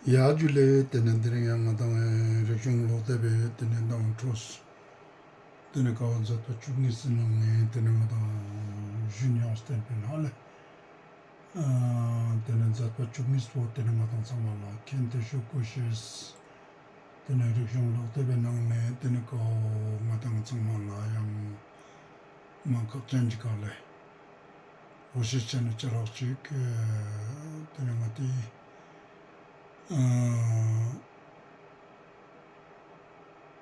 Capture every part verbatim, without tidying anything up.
ཡ་ཇུ་ལེ། ཏེ་ནེ་དེ་རིང་ཡང་ང་དང་རིག་གཞུང་ཀློག་དེབ་པའི་ཏེ་ནེ་མདང་ཕྲོས་ཏེ་ནེ་ཀ་བོ་མཛད་པ་བཅུ་གཉིས་སི་ནང་ནེ་ཏེ་ནེ་ང་དང་ཞུ་མྱོང་སྟེ་ཡིན་ན་ལེ། ཨ་ཏེ་ནེ་མཛད་པ་བཅུ་གཉིས་པོ་ཏེ་ནེ་ང་དང་ཚང་མ་ལ་མཁྱེན་ཏེ་ཞུ་དགོས་ཤེས། ཏེ་ནེ་རིག་གཞུང་ཀློག་དེབ་པའི་ནང་ནེ་ཏེ་ནེ་ཀ་བོ་ང་དང་ཚང་མ་ལ་ཡང་མ་ཁག་ཅན་ཅིག་ག་ལེ། འོ་ཤེས་ཅན་ནི་ཅ་ལག་ཅིག་ཏེ་ནེ་ང་ཏི་ཨ་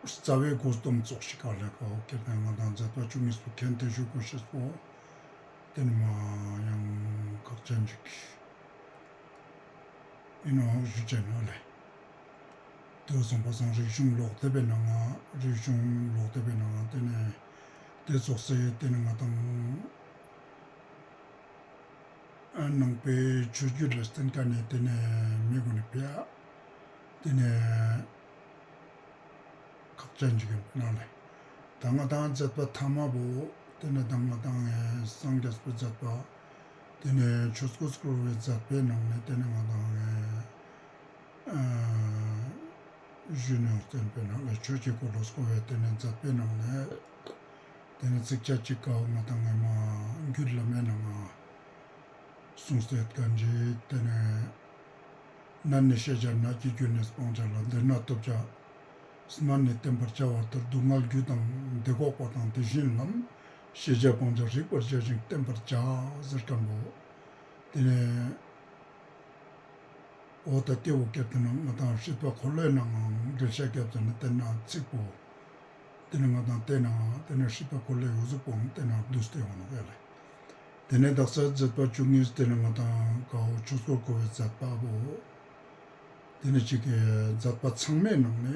རྩ་བའི་སྒོས་དོམ་ཙོགས་ཤིག་ག་ལེ། ཀ་བོ་ཁྱེར་ཏེ་ང་དང་མཛད་པ་བཅུ་གཉིས་པོ་མཁྱེན་ཏེ་ཞུ་དགོས་ཤེས་པོ་ཏེ་ནེ་མ་ཡང་ཁག་ཅན་ཅིག་ཨིན་ནོག་ཞུ་ཅེས་ཨིན་ན་ལེ། ཏེ་བོ་སོང་པ་སང་རིག་གཞུང་ཀློག་དེབ་པའི་ནང་ང་རིག་གཞུང་ཀློག་དེབ་པའི་ནང་ང་ཏེ་ནེ་ཏེ་ཙོགས་སེ་ཏེ་ནེ་ང་དང་ཨ་ནང་པའི་ཆོས་བརྒྱུད་ལ་བརྟེན་ཁན་ནི་ཏེ་ནེ་མི་གུན་ནི་ཕི་ཡ་ཏེ་ནེ་ཁག་ཅན་ཅིག་ཨིན་ན་ལེ། ད་ང་དང་མཛད་པ་ཐ་མ་བོ་ཏེ་ནེ་ད་ང་དང་ངི་སངས་རྒྱས་པའི་མཛད་པ་ཏེ་ནེ་ཆོས་འཁོར་བསྐོར་བའི་མཛད་པའི་ནང་ནེ་ཏེ་ནེ་ང་དང་ངི་ཨ་ཞུ་ནེ་བསྟན་པའི་ནང་ལ་ཆོས་ཀྱི་འཁོར་ལོ་བསྐོར་བའི་ཏེ་ནེ་མཛད་པའི་ནང་ནེ་ཏེ་ནེ་ཚིགས་བཅད་གཅིག་ཀ་བོ་ང་དང་ངི་མ་རྒྱུད་བླ་མའི་ནང་ང་གསུངས་ཏེ་ཡོད་ཁན་ཅིག་ཏེ་ནེ་སྨན་ནི་ཤེས་བྱ་ནད་ཀྱི་རྒྱུ་ནི་སྤང་བྱ་ལ། བདེ་གནས་ཐོབ་བྱ་སྨན་ནི་བསྟེན་པར་བྱ་བ་ལྟར། སྡུག་བསྔལ་རྒྱུ་དང་དེ་འགོག་པ་དང་དེ་བཞིན་ལམ། ཤེས་བྱ་སྤང་བྱ་རིག་པར་བྱ་ཞིང་བསྟེན་པར་བྱ་ཟེར་ཁན་བོ་ཏེ་ནེ་འོ་ད་ཏེ་བོ་སྐྱབས་ཏེ་ནང་ང་དང་སྲིད་པ་འཁོར་ལོའི་ནང་ང་འགྲེལ་བཤད་སྐྱབས་ཏེ་ནང་ཏེ་ན་ཚིག་པོ་ཏེ་ནེ་ང་དང་ཏེ་ནང་ཏེ་ནེ་སྲིད་པ་འཁོར་ལོའི་འོ་ཟུག་པོའང་ཏེ་ནང་བསྡུས་ཏེ་ཡོང་ནོག་ཡ་ལེ། ཏེ་ནེ་དག་ས་མཛད་པ་བཅུ་གཉིས་ཏེ་ནེ་ང་དང་ཀ་བོ་ཆོས་འཁོར་བསྐོར་བའི་མཛད་པ་བོ་ཏེ་ནེ་ཅིག་གི་མཛད་པ་ཚང་མའི་ནང་ནེ་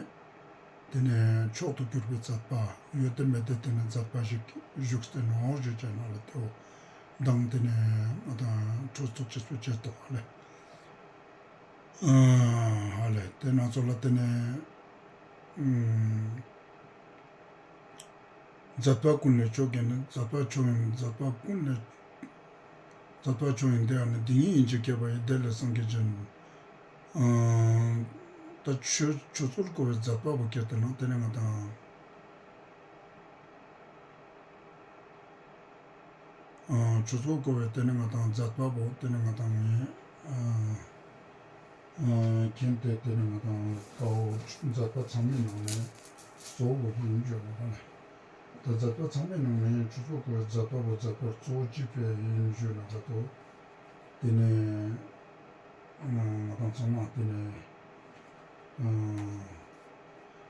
ཏེ་ནེ་མཆོག་ཏུ་གྱུར་པའི་མཛད་པ་ཡོད་དེ་མེད་དེ་ཏེ་ནེ་མཛད་པ་ཞིག་བཞུགས་ཏེ་ནོག་ཞུ་ཅེས་ཨིན་ན་ལེ། ཏེ་བོ་མདང་ཏེ་ནེ་ང་དང་ཕྲོས་ཐུག་ཅེས་པོ་ཅེས་ཏོག་ཨ་ལེ། ཨ་ལེ་ཏེ་ན་ཚོ་ལ་ཏེ་ནེ་ཨ་མཛད་པ་ཀུན་ལས་མཆོག་ཡིན་ནི། མཛད་པ་མཆོག་ཡིན། མཛད་པ་ཀུན་ལས་མཛད་པ་མཆོག་ཡིན་དེ་ཡང་ནི། འདི་ཉིད་ཡིན་ཕྱིར་མཁས་པ་ཡི། དེ་ལས་སངས་རྒྱས་རྗེས་དྲན་ཨ་ད་ཆོས་ཆོས་འཁོར་བསྐོར་བའི་མཛད་པ་བོ་སྐྱེ་ཏེ་ནང་ཏེ་ནེ་ང་དང་ཨ་ཆོས་འཁོར་བསྐོར་བའི་ཏེ་ནེ་ང་དང་མཛད་པ་བོ་ཏེ་ནེ་ང་དང་ཨ་ཨ་མཁྱེན་ཏེ་ཏེ་ནེ་ང་དང་ཀ་བོ་མཛད་པ་ཚང་མའི་ནང་ནེ་གཙོ་བོ་ཡིན་ཞུ་ནོག་ལེ། ད་མཛད་པ་ཚང་མའི་ནང་ནེ་ཆོས་འཁོར་བསྐོར་བའི་མཛད་པ་བོ་མཛད་པ་གཙོ་བོ་ཅི་ཕི་ཡ་ཡིན་ཞུ་ན་ད་དོ་ཏེ་ནེ་ང་དང་ཚང་མ་ཏེ་ནེ་ཨ་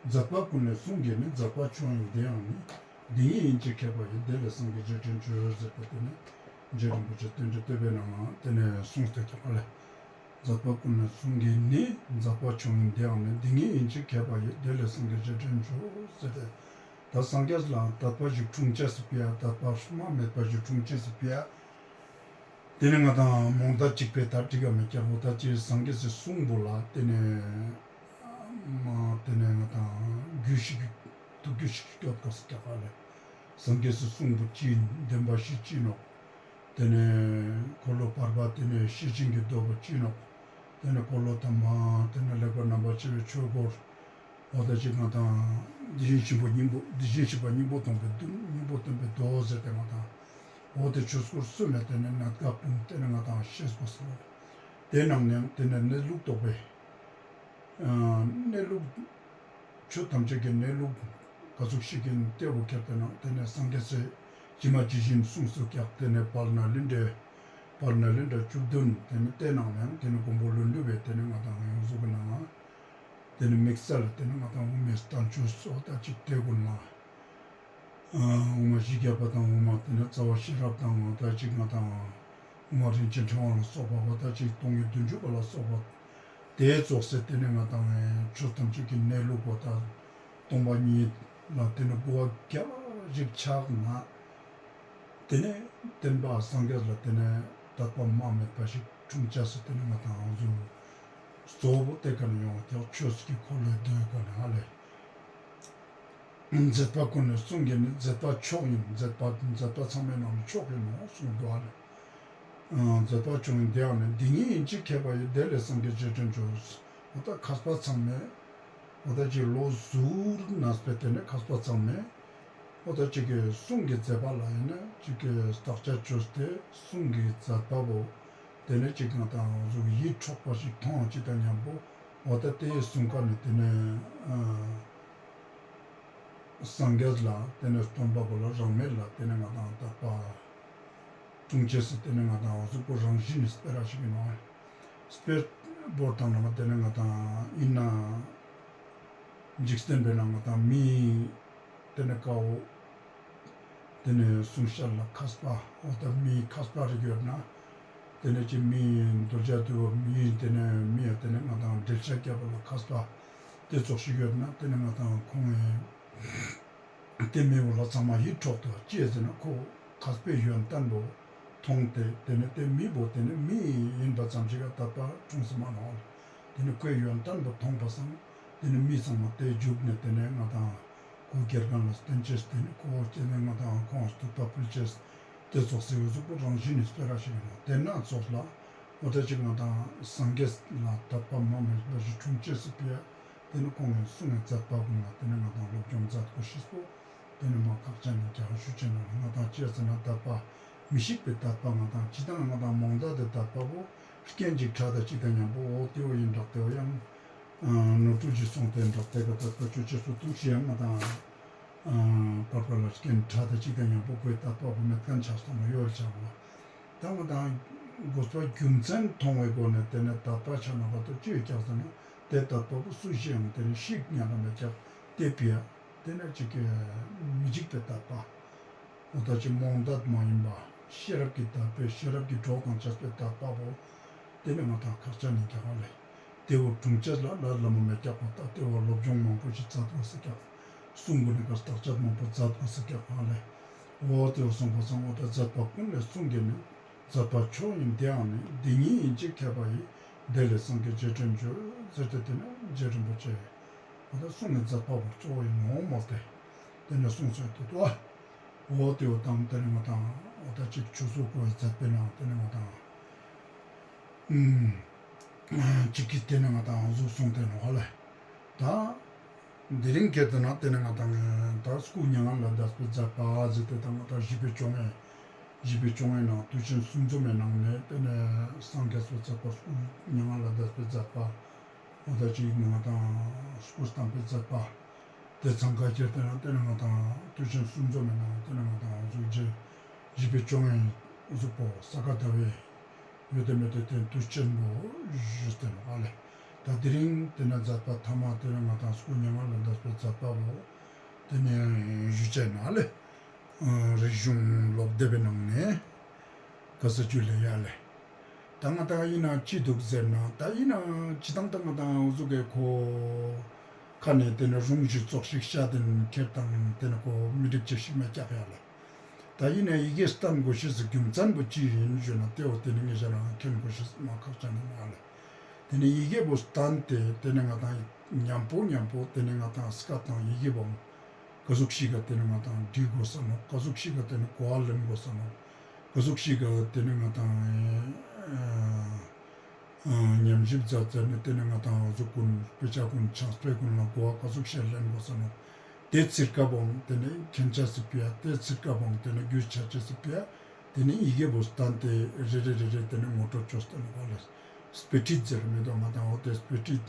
མཛད་པ་ཀུན་ལས་གསུང་གི་ནི། མཛད་པ་མཆོག་ཡིན་དེ་ཡང་ནི། འདི་ཉིད་ཡིན་ཕྱིར་མཁས་པ་ཡི། དེ་ལས་སངས་རྒྱས་རྗེས་དྲན་བྱོས་ཟེར་ཏེ་ཏེ་ནེ་རྗེ་རིན་པོ་ཆེ་རྟེན་འབྲེལ་བསྟོད་པའི་ནང་ང་ཏེ་ནེ་གསུངས་ཏེ་ཀྱག་ལེ། མཛད་པ་ཀུན་ལས་གསུང་གི་ནི། མཛད་པ་མཆོག་ཡིན་དེ་ཡང་ནི། འདི་ཉིད་ཡིན་ཕྱིར་མཁས་པ་ཡི། དེ་ལས་སངས་རྒྱས་རྗེས་དྲན་བྱོས་ཟེར་ཏེ། ད་སངས་རྒྱས་ལ་དད་པ་ཞིག་འཁྲུངས་ཅེས་སི་ཕི་ཡ་དད་པ་མ་མེད་པ་ཞིག་འཁྲུངས་ཅེས་སི་ཕི་ཡ། ཏེ་ནེ་ང་དང་མོང་ད་ཅིག་པའི་ད་འགྲིག་ག་མེད་ཀྱག་འོ་ད་ཅི་སངས་རྒྱས་སི་གསུང་བོ་ལ་ཏེ་ནེ་མ་ཏེ་ནེ་ང་དང་རྒྱུ་ཞིག་ཐུགས་རྒྱུ་ཞིག་སྐྱོད་དགོས་ཀྱག་ལེ། སངས་རྒྱས་སི་གསུང་བོ་ཅི་བདེན་པ་ཞིག་ཅི་ནོག་ཏེ་ནེ་འཁོར་ལོ་བར་པ་ཏེ་ནེ་ཤེར་ཕྱིན་གྱི་མདོ་བོ་ཅི་ནོག་ཏེ་ནེ་འཁོར་ལོ་ཐ་མ་ཏེ་ནེ་ལེགས་པར་རྣམ་པར་ཕྱེ་བའི་ཆོས་སྐོར་འོ་ད་ཅིག་ང་དང་དེ་བཞིན་གཤེགས་པ་སྙིང་པོ་དེ་བཞིན་གཤེགས་པ་སྙིང་པོ་སྟོན་པའི་མདོ་སྙིང་པོ་སྟོན་པའི་མདོ་ཟེར་ཏེ་ང་དང་འོ་ཏེ་ཆོས་སྐོར་གསུམ་མེད་ཏེ་ནེ་གནད་འགག་ཀུན་ཏེ་ནེ་ང་དང་ཤེས་དགོས་སོ། ཏེ་ནང་ནེ་ཏེ་ནེ་གནས་ལུགས་རྟོགས་པའི་ཨ་གནས་ལུགས་ཆོས་ཐམས་ཅད་ཀྱི་གནས་ལུགས་ག་ཟུག་ཞིག་ཡིན་ཏེ་བོ་ཁྱེར་ཏེ་ནང་ཏེ་ནེ་སངས་རྒྱས་སི་ཇི་མ་ཇི་བཞིན་གསུངས་སོ་ཀྱག་ཏེ་ནེ་དཔལ་ནཱ་ལེནྡྲའི་དཔལ་ནཱ་ལེནྡྲ་བཅུ་བདུན་ཏེ་ནེ་ཏེ་ནང་ནེ་ཏེ་ནེ་མགོན་པོ་ཀླུ་སྒྲུབ་པའི་ཏེ་ནེ་ང་དང་ཡོངས་གཟུགས་ཀྱི་ནང་ང་ཏེ་ནེ་དམིགས་བསལ་ཏེ་ནེ་ང་དང་དབུ་མའི་བསྟན་བཅོས་སོགས་ད་ཅིག་ཏེ་ཀུན་ལ་ཨ་དབུ་མ་བཞི་བརྒྱ་པ་དང་དབུ་མ་ཏེ་ནེ་རྩ་བ་ཤེས་རབ་དང་ད་ཅིག་ང་དང་དབུ་མ་རིན་ཆེན་ཕྲེང་བ་ལ་སོགས་པ་བ་ད་ཅིག་སྟོང་ཉིད་བདུན་ཅུ་པ་ལ་སོགས་པ་ཏེ་ཙོགས་སེ་ཏེ་ནེ་ང་དང་ཆོས་ཐམས་ཅད་ཀྱི་གནས་ལུགས་པོ་ད་སྟོང་པ་ཉིད་ལ་ཏེ་ནེ་གོ་བ་རྒྱ་ཞིག་ཆགས་ན། ཏེ་ནེ་སྟོན་པ་སངས་རྒྱས་ལ་ཏེ་ནེ་དད་པ་མ་མེད་པ་ཞིག་འཁྲུངས་ཅེས་སི་ཏེ་ནེ་ང་དང་ང་ཚོ་གཙོ་བོ་ཏེ་ཀ་ནེ་ཡོང་ཀྱག་ཆོས་ཀྱི་འཁོར་ལོའི་མདོའི་ཀ་ནེ་ཧ་ལེ། མཛད་པ་ཀུན་ལས་གསུང་གི་ནི། མཛད་པ་མཆོག་ཡིན། མཛད་པ་མཛད་པ་ཚང་མའི་ནང་ནེ་མཆོག་ཡིན་ནོ་གསུངས་འདུག་ཧ་ལེ། མཛད་པ་མཆོག་ཡིན་དེ་ཡང་ནི། འདི་ཉིད་ཡིན་ཕྱིར་མཁས་པ་ཡི། དེ་ལས་སངས་རྒྱས་རྗེས་དྲན་བྱོས། འོ་ད་མཁས་པ་ཚང་མས་འོ་ད་ཅིག་ལོ་ཟུར་ན་སྤེ་ཏེ་ནེ་མཁས་པ་ཚང་མས་འོ་ད་ཅིག་གི་གསུང་གི་མཛད་པ་ལ་ཡིན་ན་ཅིག་གི་བརྟག་དཔྱད་བཅོས་ཏེ་གསུང་གི་མཛད་པ་བོ་ཏེ་ནེ་ཅིག་ང་དང་ཟུག་ཡིད་འཕྲོག་པ་ཞིག་མཐོང་ཅིག་དང་མཉམ་པོ་འོ་ད་ཏེའི་གསུང་ཀ་ནེ་ཏེ་ནེ་ཨ། སངས་རྒྱས་ལ་ཏེ་ནེ་སྟོན་པ་བོ་ལ་རང་མེད་ལ་ཏེ་ནེ་ང་དང་དད་པ་འཁྲུངས་ཅེས་སི་ཏེ་ནེ་ང་དང་འོ་ཟུག་པོ་རང་བཞིན་ནི་སྤེ་ར་ཞིག་ཨིན་ནོག། སྤེ་བོར་དང་ན་ཏེ་ནེ་ང་དང་ཨིན་ན་འཇིག་རྟེན་པའི་ནང་ང་དང་མི་ཏེ་ནེ་ཀ་བོ་ཏེ་ནེ་གསུང་བཤད་ལ་མཁས་པ་འོ་ད་མི་མཁས་པ་རིག་ཡོད་ན། ཏེ་ནེ་ཅིག་མི་མདོ་རྒྱ་དུ་བ་མི་ཏེ་ནེ་མི་ཡ་ཏེ་ནེ་ང་དང་འགྲེལ་བཤད་རྒྱབ་པ་ལ་མཁས་པ་ཏེ་ཙོགས་ཤིག་ཡོད་ན་ཏེ་ནེ་ང་དང་ཁོང་ངི་ཏེ་མི་བོ་ལ་ཚང་མ་ཡིད་འཕྲོག་ཏོ་ཅི་ཟེར་ན་ཁོ་མཁས་པའི་ཡོན་ཏན་བོ་མཐོང་སྟེ་ཏེ་ནེ་ཏེ་མི་བོ་ཏེ་ནེ་མི་ཨིན་པ་ཙམ་ཞིག་ག་དད་པ་འཁྲུངས་སེ་མ་ནོག། ཏེ་ནེ་ཁོའི་ཡོན་ཏན་བོ་མཐོང་པ་སང་ཏེ་ནེ་མི་ཚང་མ་ཏེ་འཇུག་ནེ་ཏེ་ནེ་ང་དང་ཁོ་དགེ་རྒན་ལ་བསྟེན་ཅེས་ཏེ་ནེ་ཁོ་ཏེ་ནེ་ང་དང་ཁོང་ཐུག་པ་ཕུལ་ཅེས་ཏེ་ཙོགས་སེ་འོ་ཟུག་པོ་རང་བཞིན་ནི་སྤེ་ར་ཞིག་ཨིན་ནོག། ཏེ་ན་ཙོགས་ལ་འོ་ད་ཅིག་ང་དང་སངས་རྒྱས་ལ་དད་པ་མ་མེད་པ་ཞིག་འཁྲུངས་ཅེས་སི་ཕི་ཡ་ཏེ་ནེ་ཁོང་ངི་གསུང་ངི་མཛད་པ་ཀུན་ལ་ཏེ་ནེ་ང་དང་སློབ་སྦྱོང་མཛད་དགོས་ཤེས་པོ་ཏེ་ནེ་མ་ཁག་ཅན་ནི་ཀྱང་ཞུ་ཅེས་ན་ང་དང་ཅི་ཟེར་ན་དད་པ་མི་ཤིགས་པའི་དད་པ་ང་དང་ཅི་དང་ང་དང་རྨོངས་དད་དི་དད་པ་བོ་རྐྱེན་ཅིག་ཕྲད་དེ་ཅིག་དང་མཉམ་པོ་འོ་ཏེ་བོ་ཨིན་དྲག་ཏེ་བོ་ཡང་ནོར་འཁྲུལ་ཞིག་སོང་སྟེ་དྲག་ཏེ་ག་དད་པ་ཅོ་ཅེས་སུ་དུག་ཤེས་ཡང་ང་དང་ཨ་བར་བར་ལ་རྐྱེན་ཕྲད་དེ་ཅིག་དང་མཉམ་པོ་ཁོའི་དད་པ་བོ་མེད་ཁན་ཆགས་སོང་ཡོད་ཆགས་པ། ད་ང་དང་དགོས་པ་རྒྱུ་མཚན་མཐོང་བའི་སྒོ་ནས་ཏེ་ནེ་དད་པ་ཆ་ན་བ་ཏོ་ཅི་ཡོད་ཀྱག་ཟེར་ན་ཏེ་དད་པ་བོ་སུ་ཞིག་ཡང་ཏེ་ནེ་ཤིག་ཉན་ན་མེད་ཀྱག་ཏེ་ཕི་ཡ་ཏེ་ནེ་ཅིག་གི་མི་འཇིགས་པའི་དད་པ། འོ་ད་ཅིག་རྨོངས་དད་མ་ཡིན་པ་ཤེས་རབ་ཀྱི་དད་པའི་ཤེས་རབ་ཀྱི་གྲོགས་དང་བཅས་པའི་དད་པ་བོ་ཏེ་ནེ་ང་དང་ཁག་ཅན་ནི་ཀྱག་ལེ། ཏེ་བོ་འཁྲུངས་ཅེས་ལ་ལ་ལ་མོ་མེད་ཀྱག་པ་ད་ཏེ་བོ་སློབ་སྦྱོང་མང་པོ་ཞིག་མཛད་དགོས་སེ་ཀྱག། གསུང་གུན་ནི་ཀ་བརྟག་དཔྱད་མང་པོ་མཛད་དགོས་སེ་ཀྱག་ལེ། འོ་ཏེ་བོ་སོང་པ་སང་འོ་ད་མཛད་པ་ཀུན་ལས་གསུང་གི་ནི་མཛད་པ་མཆོག་ཡིན་དེའང་ནི། འདི་ཉིད་ཡིན་ཕྱིར་མཁས་པ་ཡིས། དེ་ལས་སངས་རྒྱས་རྗེས་དྲན་བརྗོད། ཟེར་ཏེ་ཏེ་ནེ་རྗེ་རིན་པོ་ཆེ་འོ་ད་གསུང་ངི་མཛད་པ་བོ་གཙོ་བོ་ཡིན་ནོག་མོལ་ཏེ་ཏེ་ནེ་གསུངས་སོ་ཡོད་དེ་དུག། འོ་ཏེ་བོ་དང་ཏེ་ནེ་ང་དང་འོ་ད་ཅིག་ཆོས་སོགས་ཀོ་ཡི་མཛད་པའི་ནང་ཏེ་ནེ་ང་དང་ཨུམ་ཅིག་གི་ཏེ་ནེ་ང་དང་འོ་ཟུག་གསུངས་ཏེ་ནོག་ལེ། ད་དེ་རིང་ཁྱེར་ཏེ་ན་ཏེ་ནེ་ང་དང་ད་སྐུ་མྱ་ངན་ལས་འདས་པའི་མཛད་པ་ཟེར་ཏེ་ད་ང་དང་བཞི་པའི་བཅོ་ལྔ་བཞི་པའི་བཅོ་ལྔའི་ནང་དུས་ཆེན་གསུམ་འཛོམས་མའི་ནང་ནེ་ཏེ་ནེ་སངས་རྒྱས་སི་མཛད་པ་སྐུ་མྱ་ངན་ལས་འདས་པའི་མཛད་པ་འོ་ད་ཅིག་ང་དང་སྐུ་བལྟམས་པའི་མཛད་པ་ཏེ་ཚང་ཀ་ཁྱེར་ཏེ་ན་ཏེ་ནེ་ང་དང་དུས་ཆེན་གསུམ་འཛོམས་མའི་ནང་ཏེ་ནེ་ང་དང་འོ་ཟུག་བཞི་བཞི་པའི་བཅོ་ལྔའི་འོ་ཟུག་པོ་ས་ག་ཟླ་བའི་ཡོད་དེ་མེད་དེ་ཏེ་དུས་ཆེན་པོ་ཞུས་ཏེ་ནོག་ལེ། ད་དེ་རིང་ཏེ་ནེ་མཛད་པ་ཐ་མ་ཏེ་ནེ་ང་དང་སྐུ་མྱ་ངན་ལས་འདས་པའི་མཛད་པ་བོ་ཏེ་ནེ་ཞུ་ཅེས་ན་ལེ། རིག་གཞུང་སློབ་དེབ་པའི་ནང་ནེ་ག་ས་ཅུ་ལེ་ཡ་ལེ། ད་ང་དང་ཨིན་ན་ཅི་དུག་ཟེར་ན་ད་ཨིན་ན་ཅི་དང་ད་ང་དང་འོ་ཟུག་གི་ཁོ་ཁ་ནེ་ཏེ་ནེ་རུང་ཞིག་ཙོགས་ཤིག་ཤད་དེ་ཁྱེར་དང་ཏེ་ནེ་ཁོ་མི་འགྲིག་ཅེས་ཤིག་མེད་ཀྱག་ཡ་ལེ། ད་ཨིན་ན་ཡི་གེ་བསྟན་དགོས་ཤེས་སི་རྒྱུ་མཚན་པོ་ཅི་ཡིན་ཞུ་ན་ཏེ་བོ་ཏེ་ནེ་ངེད་ཅག་རང་མཁྱེན་དགོས་ཤེས་མ་ཁག་ཅན་ཨིན་ནོག་ལེ། ཏེ་ནེ་ཡི་གེ་བོ་བསྟན་ཏེ་ཏེ་ནེ་ང་དང་མཉམ་པོ་མཉམ་པོ་ཏེ་ནེ་ང་དང་སྐད་དང་ཡི་གེ་བོ་ག་ཟུག་ཤིག་ག་ཏེ་ནེ་ང་དང་འབྲི་དགོས་ས་ནོག། ག་ཟུག་ཤིག་ག་ཏེ་ནེ་གོ་བ་ལེན་དགོས་ས་ནོག། ག་ཟུག་ཤིག་ག་ཏེ་ནེ་ང་དང་ཨ་ཉམས་ཞིབ་མཛད་ཟེར་ནེ་ཏེ་ནེ་ང་དང་འོ་ཟུག་གུན་དཔེ་ཆ་གུན་ཕྱག་དཔེ་གུན་ལ་གོ་བ་ག་ཟུག་ཤིག་ལེན་དགོས་ས་ནོག། ཏེ་ཚིར་ཀ་བོ་ཏེ་ནེ་མཁྱེན་ཆ་སི་ཕི་ཡ་ཏེ་ཚིར་ཀ་བོ་ཏེ་ནེ་རྒྱུས་ཆ་ཅེས་སི་ཕི་ཡ་ཏེ་ནེ་ཡི་གེ་བོ་བསྟན་ཏེ་རེ་རེ་རེ་རེ་ཏེ་ནེ་ངོ་སྤྲོད་ཅོས་ཏེ་ནོག་ལེ། དཔེ་ཁྲིད་ཟེར་མི་དུག་ང་དང་འོ་ཏེ་དཔེ་ཁྲིད་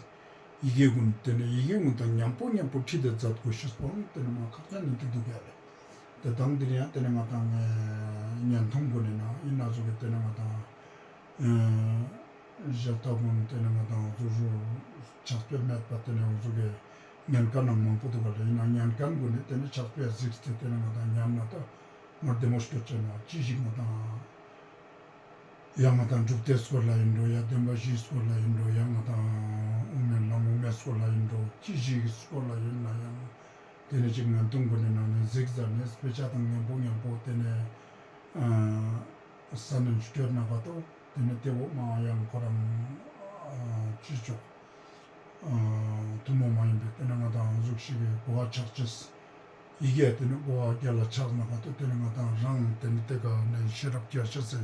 ཡི་གེ་གུན་ཏེ་ནེ་ཡི་གེ་གུན་དང་མཉམ་པོ་མཉམ་པོ་ཁྲིད་དེ་མཛད་དགོས་ཤེས་པོ་ཏེ་ནེ་མ་ཁག་ཅན་ཨིན་དེ་དུག་ཡ་ལེ། ཏེ་དང་དེ་རིང་ཡང་ཏེ་ནེ་ང་དང་བརྙན་ཐུང་གུན་ནི་ནང་ཨིན་ན་ཟུག་གི་ཏེ་ནེ་ང་དང་ཞལ་ལྟ་གུན་ཏེ་ནེ་ང་དང་འོ་ཟུག་ཕྱག་དཔེ་མེད་པ་ཏེ་ནེ་འོ་ཟུག་གི་ཉན་ཁན་ནང་མང་པོ་དུག་ག་ལེ། ཨིན་ན་ཉན་ཁན་གུན་ནི་ཏེ་ནེ་ཕྱག་དཔེ་གཟིགས་ཏེ་ཏེ་ནེ་ང་དང་ཉན་ན་ད་མ་བདེ་མོ་སྐྱོད་ཅེས་ན་ཅི་ཞིག་ང་དང་ཡང་ང་དང་སྒྲུབ་སྡེ་སྐོར་ལ་ཨིན་འགྲོ་ཡང་བདེན་པ་བཞིའི་སྐོར་ལ་ཨིན་འགྲོ་ཡང་ང་དང་དབུ་མའི་ལམ་དབུ་མའི་སྐོར་ལ་ཨིན་འགྲོ་ཅི་ཞིག་སྐོར་ལ་ཨིན་ན་ཡང་ཏེ་ནེ་ཅིག་བརྙན་ཐུང་གུན་ནི་ནང་ནེ་གཟིགས་ཟ་ནེ་དཔེ་ཆ་དང་མཉམ་པོ་མཉམ་པོ་ཏེ་ནེ་ཨ་ས་ནེ་སྐྱོད་ན་ག་ཏོ་ཏེ་ནེ་ཏེ་བོ་མ་ཡང་ཁོ་རང་ཨ་ཅི་ཅོག་ཨ་ཐུན་མོང་མ་ཡིན་པའི་ཏེ་ནེ་ང་དང་འོ་ཟུག་ཤིག་གི་གོ་བ་ཆགས་ཅེས། ཡི་གེ་ཏེ་ནེ་གོ་བ་རྒྱལ་ལ་ཆགས་ན་ག་ཏོ་ཏེ་ནེ་ང་དང་རང་ཏེ་ནེ་ཏེ་ཀ་ནེ་ཤེས་རབ་རྒྱས་ཤེས་སི་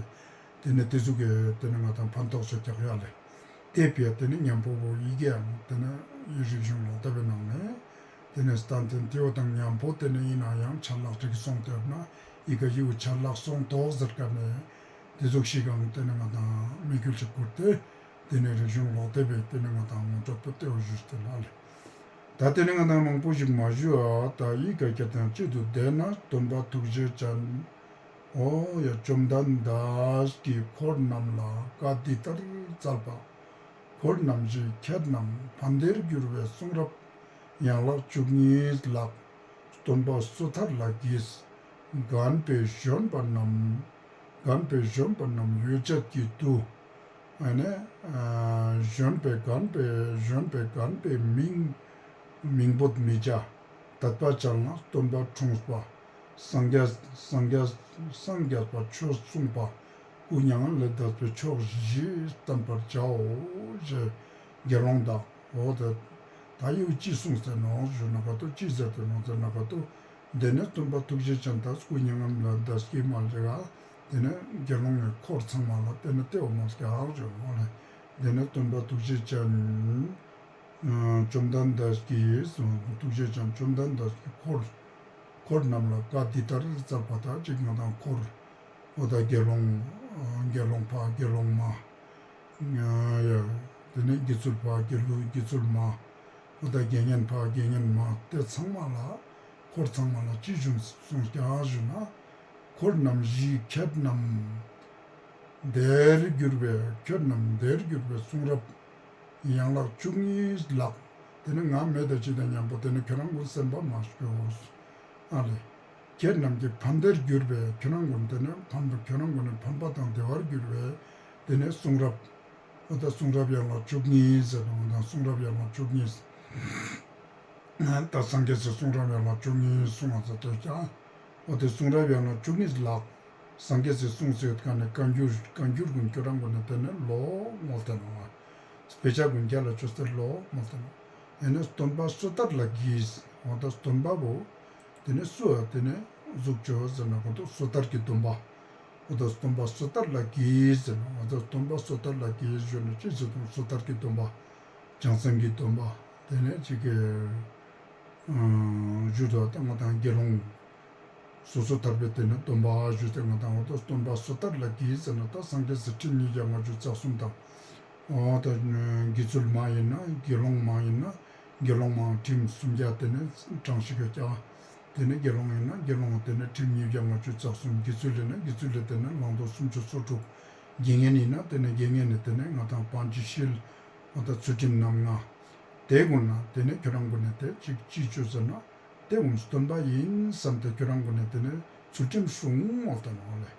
ཏེ་ནེ་ཏེ་ཟུག་གི་ཏེ་ནེ་ང་དང་ཕན་ཐོགས་སུ་ཀྱག་ཡ་ལེ། དེ་ཕི་ཡ་དེ་ནི་ཉམ་པོ་བོ་ཡི་གེའང་དེ་ནི་ཡི་རིག་གཞུང་ཀློག་དེབ་བི་ནང་ནེ་དེ་ནི་སྟན་ཏེ་དེའོ་དང་ཉམ་པོ་དེ་ནི་ཡིན་ན་ཡང་ཆད་ལྷག་ཅིག་སོང་སྟེ་ཡོད་ན་ཡི་གེ་ཡི་བོ་ཆད་ལྷག་སོང་ཏོག་ཟེར་ཀ་ནེ་དེ་ཟུག་ཤིག་གང་དེ་ནི་ང་དང་དམིགས་ཡུལ་ཅིག་བཀུར་ཏེ་དེ་ནི་རིག་གཞུང་ཀློག་དེབ་བི་དེ་ནི་ང་དང་ངོ་སྤྲོད་པོ་དེའོ་ཞུས་ཏེ་ལ་ལེ། ད་དེ་ནི་ང་དང་མང་པོ་ཞིག་མ་ཞུ་ཨ། ད་ཡི་གེ་ཀྱ་དང་གཅིག་ཏུ་བསྡེབས་ན་སྟོན་པ་ཐུགས་རྗེ་ཅན། འོ་ཡ་བཅོམ་ལྡན་འདས་ཀྱིས་འཁོར་རྣམས་ལ་བཀའ་འདི་ལྟར་སྩལ་པ། འཁོར་རྣམས་ཀྱི་ཁྱེད་རྣམས་ཕན་བདེར་འགྱུར་བའི་གསུང་རབ་ཡན་ལག་བཅུ་གཉིས་ལགས། སྟོན་པ་སོ་ཐར་ལ་གྱིས་རྒན་པའི་བཞོན་པ་རྣམས་རྒན་པའི་བཞོན་པ་རྣམས་ཡོ་བྱད་ཀྱི་དུ། ཨ་ནི་ཨ་བཞོན་པའི་རྒན་པའི་བཞོན་པའི་རྒན་པའི་མིང་མིང་འབོད་མི་བྱ། དད་པ་ཅན་ལ་སྟོན་པ་འཁྲུངས་པ། སངས་རྒྱས་སངས་རྒྱས་སངས་རྒྱས་པ་ཆོས་གསུངས་པ། སྐུ་མྱ་ངན་ལས་འདས་པའི་ཕྱོགས་བཞི་བསྟན་པར་བྱའོ། ཞེས་དགེ་སློང་དག་འོ་དེ་ད་ཡིའུ་ཅི་གསུངས་ཏེ་ནོག་ཞུ་ན་ག་ཏོ་ཅི་ཟེར་ཏེ་ནོག་ཟེར་ན་ག་ཏོ། དེ་ནས་སྟོན་པ་ཐུགས་རྗེ་ཅན་དག་སྐུ་མྱ་ངན་ལས་འདས་ཀྱི་མ་ལ་དེ་ནས་དགེ་སློང་ངི་འཁོར་ཚང་མ་ལ་དེ་ནས་དེའོ་མོལ་ཏེ་ཨ་ཞུ་ནོག་ལེ། དེ་ནས་སྟོན་པ་ཐུགས་རྗེ་ཅན། བཅོམ་ལྡན་འདས་ཀྱིས་ཐུགས་རྗེ་ཅན་བཅོམ་ལྡན་འདས་ཀྱིས་འཁོར་འཁོར་རྣམས་ལ་བཀའ་འདི་ལྟར་སྩལ་པ་དག་ཅིག་ང་དང་འཁོར་འོ་ད་དགེ་སློང་དགེ་སློང་ཕ་དགེ་སློང་མ་ཡ་དེ་ནས་དགེ་ཚུལ་ཕ་དགེ་སློང་དགེ་ཚུལ་མ་འོ་ད་དགེ་བསྙེན་ཕ་དགེ་བསྙེན་མ་དེ་ཚང་མ་ལ་འཁོར་ཚང་མ་ལ་ཅི་ཞུ་གསུངས་ཀྱང་ཞུ་ན། འཁོར་རྣམས་ཀྱི་ཁྱེད་རྣམས་བདེར་གྱུར་པའི་ཁྱེད་རྣམས་བདེར་གྱུར་པའི་གསུང་རབ་ཡན་ལག་བཅུ་གཉིས་ལགས། དེ་ནི་ང་མེད་དེ་ཅི་དང་མཉམ་པོ་དེ་ནི་ཁྱོད་རང་ཀུན་སེམས་པ་མ་སྐྱོ། ཨ་ལེ། ཁྱེད་རྣམས་ཀྱི་ཕན་བདེར་གྱུར་པའི་ཁྱོད་རང་ཀུན་དེ་ནི་ཕན་པ་ཁྱོད་རང་ཀུན་ནི་ཕན་པ་དང་བདེ་བར་གྱུར་པའི་དེ་ནི་གསུང་རབ། འོ་ད་གསུང་རབ་ཡན་ལག་བཅུ་གཉིས་ཟེར་ནོག་ད་གསུང་རབ་ཡན་ལག་བཅུ་གཉིས། ད་སངས་རྒྱས་སི་གསུང་རབ་ཡན་ལག་བཅུ་གཉིས་གསུང་བ་ཟེར་ཏེ་ཀྱང་། འོ་དེ་གསུང་རབ་ཡན་ལག་བཅུ་གཉིས་ལགས། སངས་རྒྱས་སི་གསུངས་སེ་ཡོད་ཀ་ནེ་བཀའ་འགྱུར་བཀའ་འགྱུར་ཀུན་ཁྱོད་རང་ཀུན་ནི་དེ་ནི་ལོག་མོལ་ཏེ་ནོག་པ། དཔེ་ཆ་ཀུན་རྒྱ་ལ་བཅོས་ཏེ་ལོག་མོལ་ཏེ་ནོག། ཨེ་ནི་སྟོན་པ་སོ་ཐར་ལ་གྱིས་འོ་ད་སྟོན་པ་བོ། དེ་ནི་སུ་ཡ་དེ་ནི་གཟུགས་ཅོ་ཟེར་ན་གོ་ཏོ་སོ་ཐར་གྱི་སྟོན་པ། འོ་ད་སྟོན་པ་སོ་ཐར་ལ་གྱིས་ཟེར་ན་འོ་ད་སྟོན་པ་སོ་ཐར་ལ་གྱིས་ཞུ་ན་ཅི་ཟེར་དུང་སོ་ཐར་གྱི་སྟོན་པ། བྱང་སེམས་ཀྱི་སྟོན་པ། དེ་ནས་ཅིག་གི་ཞུ་དོ་ད་ང་དང་དགེ་སློང་སོ་སོ་ཐར་པའི་དེ་ནས་སྟོན་པ་ཞུ་སྟེ་ང་དང་འོ་ད་སྟོན་པ་སོ་ཐར་ལ་གྱིས་ཟེར་ན་ད་སངས་རྒྱས་སི་ཁྲིམས་ཉིས་བརྒྱ་ལྔ་བཅུ་རྩ་གསུམ་དང་། འོ་ད་དགེ་ཚུལ་མ་ཡིན་ན་དགེ་སློང་མ་ཡིན་ན་དགེ་སློང་མའང་ཁྲིམས་སུམ་བརྒྱ་དེ་ནས་གྲངས་ཤིག་གི་ཀྱང་། དེ་ནས་དགེ་སློང་ཡིན་ན་དགེ་སློང་དེ་ནས་ཁྲིམས་ཉིས་བརྒྱ་ལྔ་བཅུ་རྩ་གསུམ། དགེ་ཚུལ་ཡིན་ན་དགེ་ཚུལ་ལས་དེ་ནས་བླང་དོར་སུམ་ཅུ་སོ་དྲུག། དགེ་བསྙེན་ཡིན་ན་དེ་ནས་དགེ་བསྙེན་ནི་དེ་ནས་ང་དང་པཎ་ཆེན་བཞི། འོ་ད་ཚུལ་ཁྲིམས་རྣམ་ལྔ། དེ་ཀུན་ལ་དེ་ནས་ཁྱོད་རང་ཀུན་ནི་དེ་ཅིག་ཅི་ཅོ་ཟེར་ན། དེ་ཀུན་སྟོན་པ་ཡིན་བསམ་སྟེ་ཁྱོད་རང་ཀུན་ནི་དེ་ནས་ཚུལ་ཁྲིམས་སྲུང་མོལ་ཏེ་ནོག་ལེ།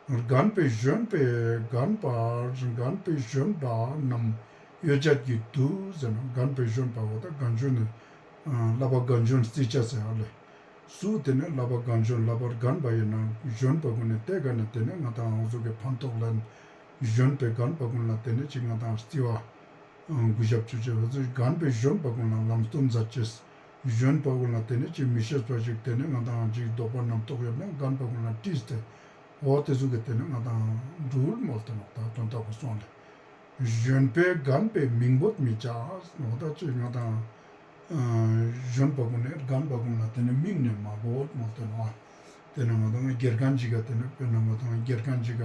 རྒན་པའི་བཞོན་པའི་རྒན་པ་རྒན་པའི་བཞོན་པ་རྣམས་གཡོ་བྱད་ཀྱི་དུ་ཟེར་ན་རྒན་པའི་བཞོན་པ་བོ་ད་རྒན་གཞོན་ནི་བསླབ་པ་རྒན་གཞོན་རྩི་བྱ་ཟེར་ཧ་ལེ། སུ་དེ་ནས་བསླབ་པ་རྒན་གཞོན་བསླབ་པ་རྒན་པ་ཡིན་ན་བཞོན་པ་ཀུན་ནི་དེ་ག་ནས་དེ་ནས་ང་དང་འོ་ཟུག་གི་ཕན་ཐོགས་ལེན། བཞོན་པའི་རྒན་པ་ཀུན་ལ་དེ་ནས་ཅིག་ང་དང་རྩི་བ། གུས་ཞབས་ཅོ་ཅེས་པ་ཚོས་རྒན་པའི་བཞོན་པ་ཀུན་ལ་ལམ་སྟོན་མཛད་ཅེས། བཞོན་པ་ཀུན་ལ་དེ་ནས་ཅིག་མི་ཤེས་པ་ཞིག་དེ་ནས་ང་དང་ཅིག་དོགས་པ་རྣམ་རྟོག་ཡོད་ན་རྒན་པ་ཀུན་ལ་དྲིས་ཏེ། འོ་དེ་ཟུག་གི་དེ་ནས་ང་དང་འགྲུལ་མོལ་ཏེ་ནོག་ད་དོན་དག་པོ་སོང་ལེ། བཞོན་པའི་རྒན་པའི་མིང་འབོད་མི་བྱ། འོ་ད་ཅིག་ང་དང་། བཞོན་པ་ཀུན་ནས་རྒན་པ་ཀུན་ལ་དེ་ནས་མིང་ནས་མ་འབོད་མོལ་ཏེ་ནོག། དེ་ནས་ང་དང་དགེ་རྒན་ཅིག་ག་དེ་ནས་དཔེར་ན་ང་དང་དགེ་རྒན་ཅིག་ག་